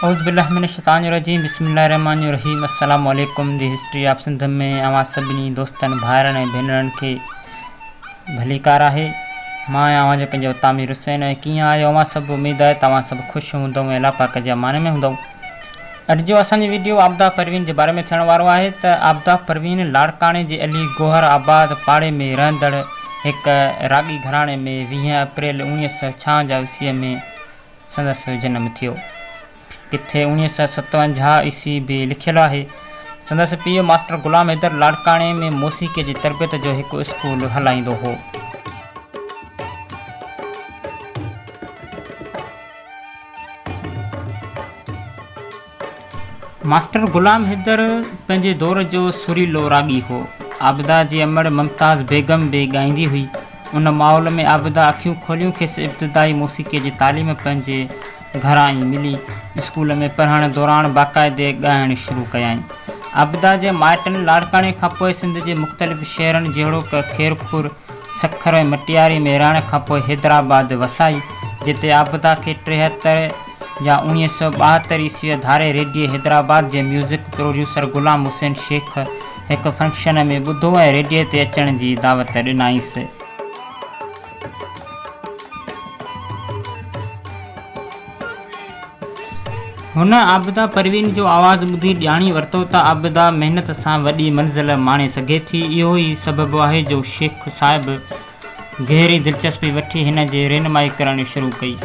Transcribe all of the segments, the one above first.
اعوذ بالله من الشيطان الرجيم بسم الله الرحمن الرحيم السلام عليڪم the history of Sindh ۾ اوهان سڀني دوستن ڀائرن ۽ ڀينرن کي ڀليڪار آهي مان آهيان اوهان جو پنهنجو تعمير حسين ۽ ڪيئن آهيو اوهان سڀ اميد آهي ته اوهان سڀ خوش هوندؤ ۽ الله پاڪ جي امان ۾ هوندؤ اڄ جو اسان جو ويڊيو عابده پروين جي باري ۾ ٿيڻ وارو آهي ته عابده پروين لاڙڪاڻي جي علي گوهر آباد پاڙي ۾ رهندڙ هڪ راڳي گهراڻي ۾ 20 اپريل 1956 عيسوي ۾ سندس جنم ٿيو. ڪٿي 1957 عيسوي به لکيل آهي. سندس پيء ماسٽر غلام حيدر لاڙڪاڻي ۾ موسيقيء جي تربيت جو هڪ اسڪول هلائيندو هو. ماسٽر غلام حيدر پنهنجي دور جو سريلو راڳي هو. عابده جي امڙ ممتاز بيگم به ڳائيندي هئي. ان ماحول ۾ عابده اکيون کوليون کيس ابتدائي موسيقيء جي تعليم پنهنجي گهران ئي ملي. اسڪول ۾ پڙهڻ دوران باقاعدي ڳائڻ شروع ڪيائين. عابده جي مائٽن لاڙڪاڻي کانپوء سنڌ جي مختلف شهرن جهڙوڪ خيرپور، سکر ۽ مٽياري ۾ رهڻ کانپوء حيدرآباد وسائي، جتي عابده کي 73 يا 1972 عيسويء ڌاري ريڊيي حيدرآباد جي ميوزڪ پروڊيوسر غلام حسين شيخ هڪ فنڪشن ۾ ٻڌو ۽ ريڊيي تي اچڻ جي دعوت ڏنائينس. هن عابده پروين جو آواز ٻڌي ڄاڻي ورتو ته عابده محنت سان وڏي منزل ماڻي سگهي ٿي. اهو ئي سبب آهي جو شيخ صاحب گهري دلچسپي وٺي هن جي رهنمائي ڪرڻ شروع ڪئي.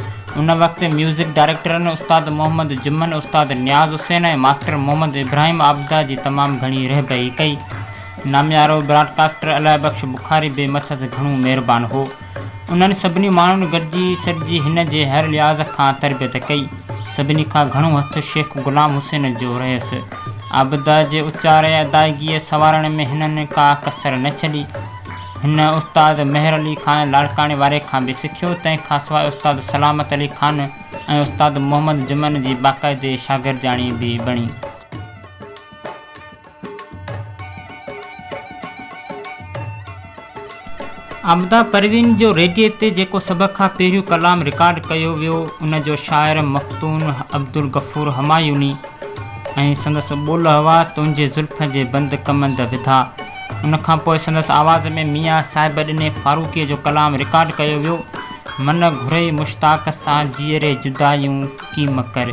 ان وقت ميوزڪ ڊائريڪٽرن استاد محمد جمن، استاد نياز حسين ۽ ماسٽر محمد ابراهيم عابده جي تمام گهڻي رهبري ڪئي. ناميارو براڊڪاسٽر الهه بخش بخاري به مٿس گهڻو مهربان هو. انهن سڀني ماڻهن گڏجي سڏجي هن جي هر لحاظ کان تربيت ڪئي. سڀني کان گهڻو هٿ شيخ غلام حسين جو رهيس. عابده جي اچار ۽ ادائگيء سنوارڻ ۾ هنن ڪا ڪسر نه ڇڏي. هن استاد مهر علي خان لاڙڪاڻي واري کان به سکيو، تنهن کانسواء استاد سلامت علي خان ۽ استاد محمد جمن جي باقاعدي شاگردياڻي به بڻي. عابده پروين جو ريڊيي تي جيڪو سڀ کان پهريون ڪلام رڪارڊ ڪيو ويو، ان جو شاعر مفتون عبدالغفور همايوني ۽ سندس ٻول هئا، تنهنجي زلف جي بند ڪمند وڌا. ان کان پوء سندس آواز ۾ ميان صاحبڏني فاروقيء جو ڪلام رڪارڊ ڪيو ويو، من گهرئي مشتاق سان جيئري جدايون ڪيم ڪر.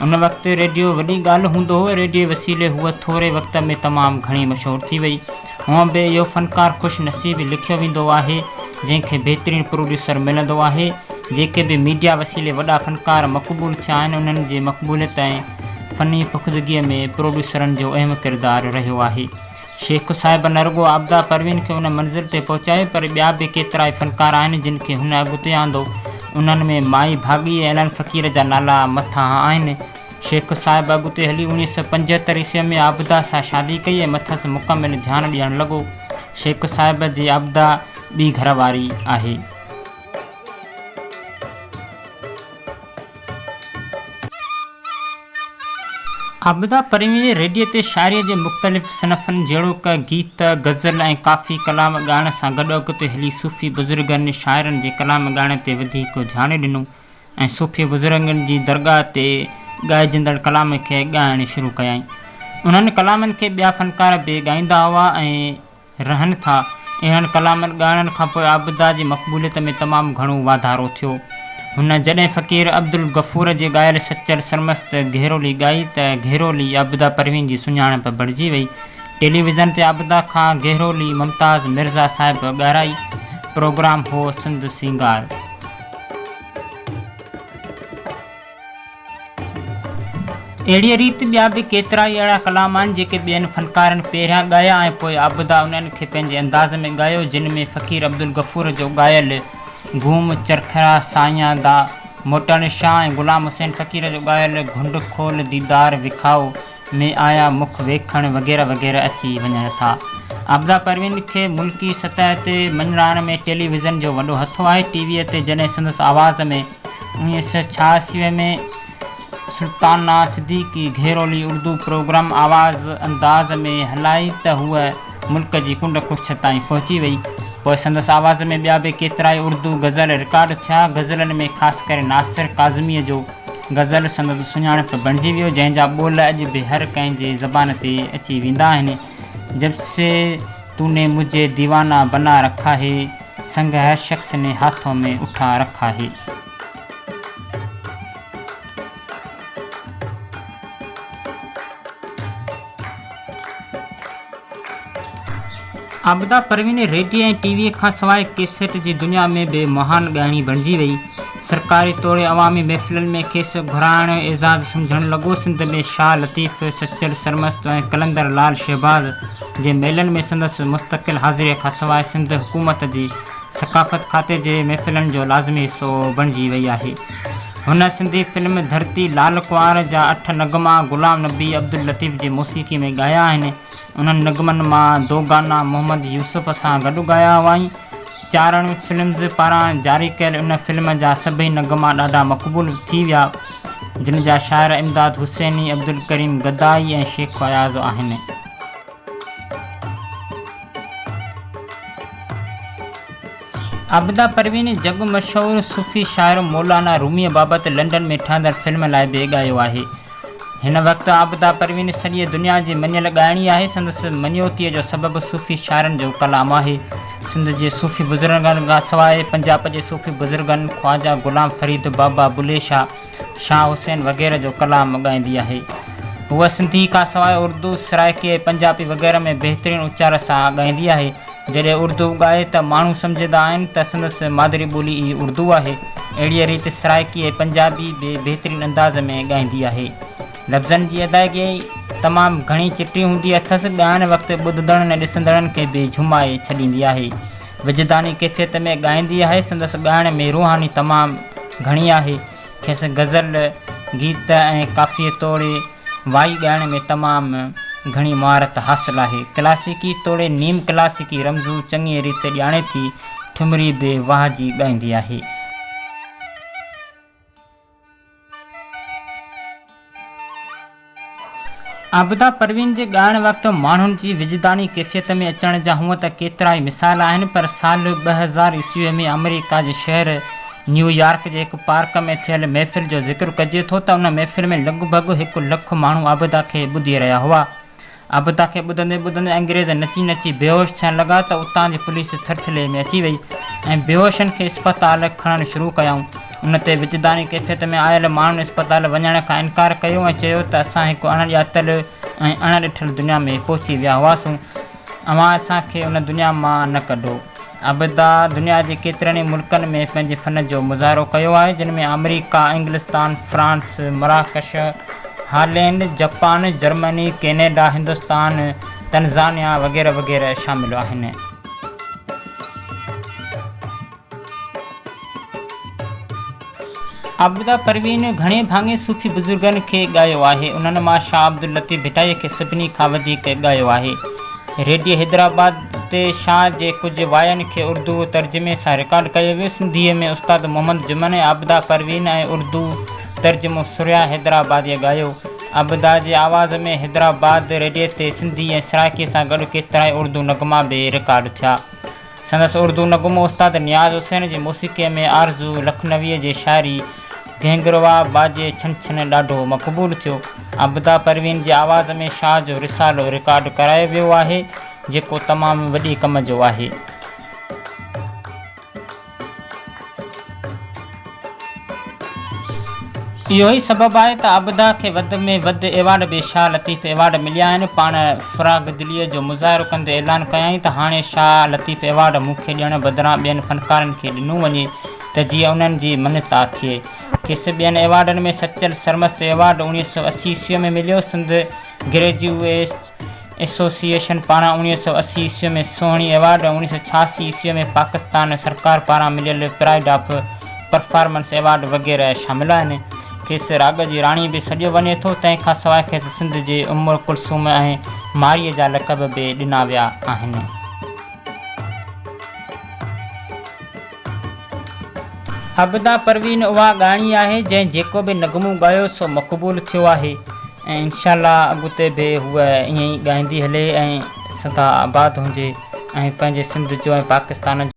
ان وقت ريڊيو وڏي ڳالهه هوندو هو، ريڊيي وسيلي هوء ٿوري وقت ۾ تمام گهڻي مشهور ٿي وئي. هونء به اهو فنڪار خوش نصيب لکيو ويندو آهي، جنهن کي بهترين پروڊيوسر ملندو آهي. جيڪي به ميڊيا وسيلي وڏا فنڪار مقبول ٿيا آهن، انهن جي مقبوليت ۽ فني پختگيء ۾ پروڊيوسرن جو اهم ڪردار رهيو آهي. شيخ صاحب نه رڳو عابده پروين کي ان منزل تي پهچايو پر ٻيا به ڪيترائي فنڪار آهن جن کي هن اڳتي آندو. انهن ۾ مائي ڀاڳي ۽ علڻ فقير جا نالا مٿانهان آهن. شيخ صاحب اڳتي هلي 1975 عيسويء ۾ عابده سان شادي ڪئي ۽ مٿس مڪمل ڌيان ڏيڻ لڳو. شيخ صاحب جي عابده ٻي گهر واري آهي. عابده پروين ريڊيي تي شاعريء جي مختلف صنفن جهڙوڪ، گيت، غزل ۽ ڪافي ڪلام ڳائڻ سان گڏ اڳتي هلي صوفي بزرگن، شاعرن جي ڪلام ڳائڻ تي وڌيڪ ڌيان ڏنو ۽ صوفي بزرگن جي درگاهه تي ڳائجندڙ ڪلام کي ڳائڻ شروع ڪيائين. انهن ڪلامن کي ٻيا فنڪار به ڳائيندا هئا ۽. رهن ٿا. اهڙن ڪلامن ڳائڻ کان پوء عابده جي مقبوليت ۾ تمام گهڻو واڌارو ٿيو. هن جڏهن فقير عبدالغفور جي ڳايل سچل سرمست گهيرولي ڳائي ته گهيرولي عابده پروين جي سڃاڻپ بڻجي وئي. ٽيليويزن تي عابده کان گهيرولي ممتاز مرزا صاحب ڳارائي. پروگرام هو سنڌ سينگار. اهڙيء ريت ٻيا به ڪيترائي اهڙا ڪلام آهن، جيڪي ٻين فنڪارن پهريان ڳايا ۽ پوء عابده انهن کي پنهنجي انداز ۾ ڳايو، جن ۾ فقير عبدالغفور جو ڳايل گوم چرخرا سائيان دا موٽڻ شاهه ۽ غلام حسين فقير جو ڳايل گهنڊ کول ديدار وکائو ۾ آيا مک ويکڻ وغيره وغيره اچي وڃن ٿا. عابده پروين کي ملڪي سطح تي مڃرائڻ ۾ ٽيلي ويزن جو وڏو هٿ آهي. ٽي ويء تي جڏهن سندس آواز ۾ 1986 ۾ سلطانه صديقي گهيرولي اردو پروگرام آواز انداز ۾ هلائي ته هوء ملڪ جي ڪنڊ ڪڙڇ تائين پهچي وئي. پوء سندس آواز ۾ ٻيا به ڪيترائي اردو غزل رڪارڊ ٿيا. غزلن ۾ خاص ڪري ناصر ڪاظميء جو غزل سندس سڃاڻپ بڻجي ويو، جنهن جا ٻول اڄ به هر ڪنهن جي زبان تي اچي ويندا آهن. جب سي تو ني مجهي ديوانا بنا رکا هي، سنگ هر شخص ني هاٿون ۾ اٺا رکا هي. عابده پروين ريڊيي ۽ ٽي ويء کان سواء ڪيسيٽ جي دنيا ۾ به مهان ڳائڻي بڻجي وئي. سرڪاري توڙي عوامي محفلن ۾ کيس گهرائڻ اعزاز سمجهڻ لڳو. سنڌ ۾ شاهه لطيف، سچل سرمست ۽ قلندر لعل شهباز جي ميلن ۾ سندس مستقل حاضريء کان سواء سنڌ حڪومت جي ثقافت کاتي جي محفلن جو لازمي حصو بڻجي وئي آهي. هن سنڌي فلم ڌرتي لال ڪنوار جا اٺ نغما غلام نبي عبداللطيف جي موسيقي ۾ ڳايا آهن. انهن نغمن مان دو گانا محمد يوسف سان گڏ ڳايا هئائين. چارڻ فلمز پاران جاري ڪيل ان فلم جا سڀئي نغما ڏاڍا مقبول ٿي ويا، جن جا شاعر امداد حسيني، عبدالڪريم گدائي ۽ شيخ اياز آهن. عابده پروين جڳ مشهور صوفي شاعر مولانا روميء بابت لنڊن ۾ ٺهندڙ فلم لاء به ڳايو آهي. هن وقت عابده پروين سڄيء دنيا جي مڃيل ڳائڻي آهي. سندس مڃوتيء جو سبب صوفي شاعرن جو ڪلام آهي. سنڌ جي صوفي بزرگن کان سواء پنجاب جي صوفي بزرگن خواجه غلام فريد، بابا بلهي شاهه، شاهه حسين وغيره جو ڪلام ڳائيندي آهي. هوء سنڌي کان سواء اردو، سرائيڪي ۽ پنجابي وغيره ۾ بهترين اچار سان ڳائيندي آهي. جڏهن اردو ڳائي ته ماڻهو سمجهندا آهن ته سندس مادري ٻولي ئي اردو آهي. اهڙيء ريت سرائيڪي ۽ پنجابي به بهترين انداز ۾ ڳائيندي آهي. لفظن جي ادائگي تمام گهڻي چٽي هوندي اٿس. ڳائڻ وقت ٻڌندڙن ۽ ڏسندڙن کي به جهومائي ڇڏيندي آهي. وجداني ڪيفيت ۾ ڳائيندي آهي. سندس ڳائڻ ۾ روحاني تمام گهڻي آهي. کيس غزل، گيت ۽ ڪافيء توڙي وائي ڳائڻ ۾ تمام گهڻي مهارت حاصل آهي. ڪلاسيڪي توڙي نيم ڪلاسيڪي رمزون چڱيء ريت ڄاڻي ٿي. ٺمري به واهه جي ڳائيندي آهي. عابده پروين جي ڳائڻ وقت ماڻهن جي وجداني ڪيفيت ۾ اچڻ جا هونء ته ڪيترائي مثال آهن پر سال 2000 عيسويء ۾ آمريڪا جي شهر نيويارڪ جي هڪ پارڪ ۾ ٿيل محفل جو ذڪر ڪجي ٿو ته ان محفل ۾ لڳ ڀڳ هڪ لک ماڻهو عابده کي ٻڌي رهيا هئا. عابده کي ٻڌندي ٻڌندي انگريز نچي نچي بيهوش ٿيڻ لڳا ته اتان جي پوليس ٿرٿلي ۾ اچي وئي ۽ بيهوشن کي اسپتال کڻڻ شروع ڪيائون. ان تي وجداني ڪيفيت ۾ آيل ماڻهن اسپتال وڃڻ کان انڪار ڪيو ۽ چيو ته اسان هڪ اڻ ڄاتل ۽ اڻ ڏٺل دنيا ۾ پهچي ويا هئاسون، اوهان اسان کي ان دنيا مان نه ڪڍو. عابده دنيا جي ڪيترن ئي ملڪن ۾ پنهنجي فن جو مظاهرو ڪيو آهي، جن ۾ آمريڪا، انگلستان، France, Marrakesh, Holland, Japan, Germany, Canada, Hindustan, Tanzania وغيره وغيره شامل آهن. عابده پروين گهڻي ڀاڱي صوفي بزرگن کي ڳايو آهي. انهن مان شاهه عبداللطيف ڀٽائيء کي سڀني کان وڌيڪ ڳايو آهي. ريڊيي حيدرآباد تي شاهه جي ڪجهه واين کي اردو ترجمي سان رڪارڊ ڪيو ويو. سنڌيء ۾ استاد محمد جمن ۽ عابده پروين ۽ اردو ترجمو ثريا حيدرآباديء ڳايو. عابده جي آواز ۾ حيدرآباد ريڊيي تي سنڌي ۽ سرائيڪيء سان گڏ ڪيترائي اردو نغما به رڪارڊ ٿيا. سندس اردو نغمو استاد نياز حسين جي موسيقيء ۾ آرزو لکنويء جي شاعري گهنگروا باجي ڇن ڇن ڏاڍو مقبول ٿيو. عابده پروين جي آواز ۾ شاهه جو رسالو رڪارڊ ڪرايو ويو آهي، جيڪو تمام وڏي ڪم جو آهي. اهو ئي سبب آهي ته عابده کي وڌ ۾ وڌ ايوارڊ به شاهه لطيف ايوارڊ مليا آهن. پاڻ فراخدليء جو مظاهرو ڪندي اعلان ڪيائين ته هاڻي شاهه لطيف ايوارڊ مون کي ڏيڻ بدران ٻين فنڪارن کي ڏنو وڃي ته جيئن انهن جي مڃتا ٿئي. کيس ٻين ايوارڊن ۾ سچل سرمست ايوارڊ 1980 عيسويء ۾ مليو. سنڌ گريجوئيٽس ايسوسيئيشن پاران 1980 عيسوي ۾ سهڻي ايوارڊ ۽ 1986 عيسوي ۾ پاڪستان سرڪار پاران مليل پرائيڊ آف پرفارمنس ايوارڊ وغيره شامل آهن. کيس راڳ جي راڻي به سڏيو وڃي ٿو. تنهن کان سواء کيس سنڌ جي ام ڪلثوم ۽ مارئيء جا لقب به ڏنا ويا آهن. عابده پروين اها ڳائڻي آهي جنهن جيڪو به نغمو ڳايو سو مقبول ٿيو آهي. ۽ انشاء الله اڳتي به هوء ائين ئي ڳائيندي هلي ۽ سدا آباد هجي ۽ پنهنجي سنڌ جو ۽ پاڪستان جو.